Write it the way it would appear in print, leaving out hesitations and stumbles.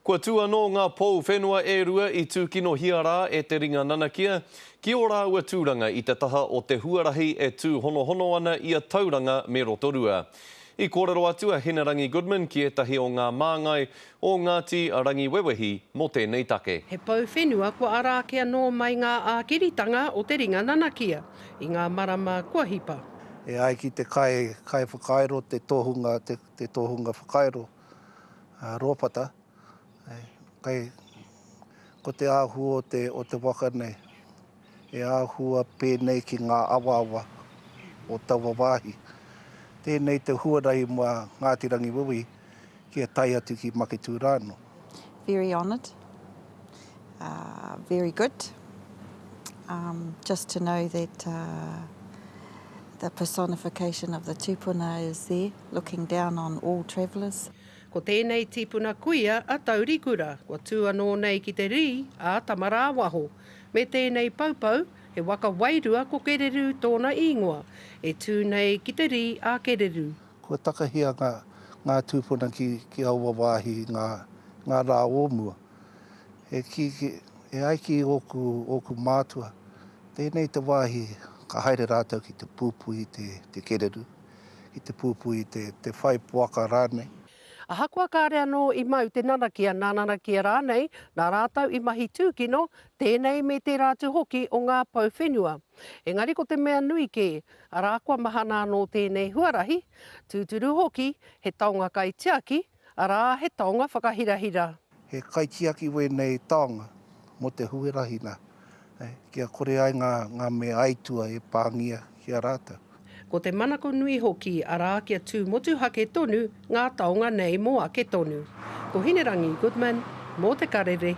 Kua tū anō ngā pou whenua e rua i tūkinohia rā e te ringa nanakia ki ō rāua tūranga i te taha o te huarahi e tūhonohono ana i a Tauranga me Rotorua. I kōrero atu a Hinerangi Goodman ki ētahi o ngā māngai o Ngāti Rangiwewehi mō tēnei take. He pou whenua kua ara ake anō mai ngā ākiritanga o te ringa nanakia i ngā marama kua hipa. E ai ki te kai, kaiwhakairo, te tohunga, te, te tohunga whakairo, a Rōpata, kei, ko te āhua o te, o te waka nei, e āhua pēnei ki ngā awaawa o taua wāhi. Tēnei te huarahi mā Ngāti Rangiwewehi kia tae atu ki Maketū rānō. Very honoured, uh, very good, um, just to know that uh, the personification of the tupuna is there looking down on all travellers. Ko tēnei tīpuna kuia a Taurikura, kua tū anō nei ki te rī a Tamarāwaho. Me tēnei poupou, he waka wairua ko Kererū tōna īngoa, e tū nei ki te rī a Kererū. Kua takahia ngā, ngā tūpuna ki, ki aua wāhi i ngā, ngā rā o mua. E kī, e ai ki ōku, ōku mātua, tēnei te wāhi ka haere rātou ki te pūpū i te, te kererū. i te pūpū, i te, te whai poaka rānei. Ahakoa kāre anō i mau te nanakia, nā nanakia rānei, nā rātou i mahi tūkino, tēnei me tērā atu hoki o ngā pou whenua. Engari ko te mea nui kē, arā kua mahana anō tēnei huarahi, tūturu hoki, he taonga kaitiaki, arā he taonga whakahirahira. He kaitiaki wēnei taonga mō te huarahi nā, kia kore ai ngā, ngā mea aitua e pāngia ki a rātou. Ko te manako nui hoki, arā kia tū motuhake tonu ngā taonga nei mō ake tonu. Ko Hinerangi Goodman, mō Te Karere.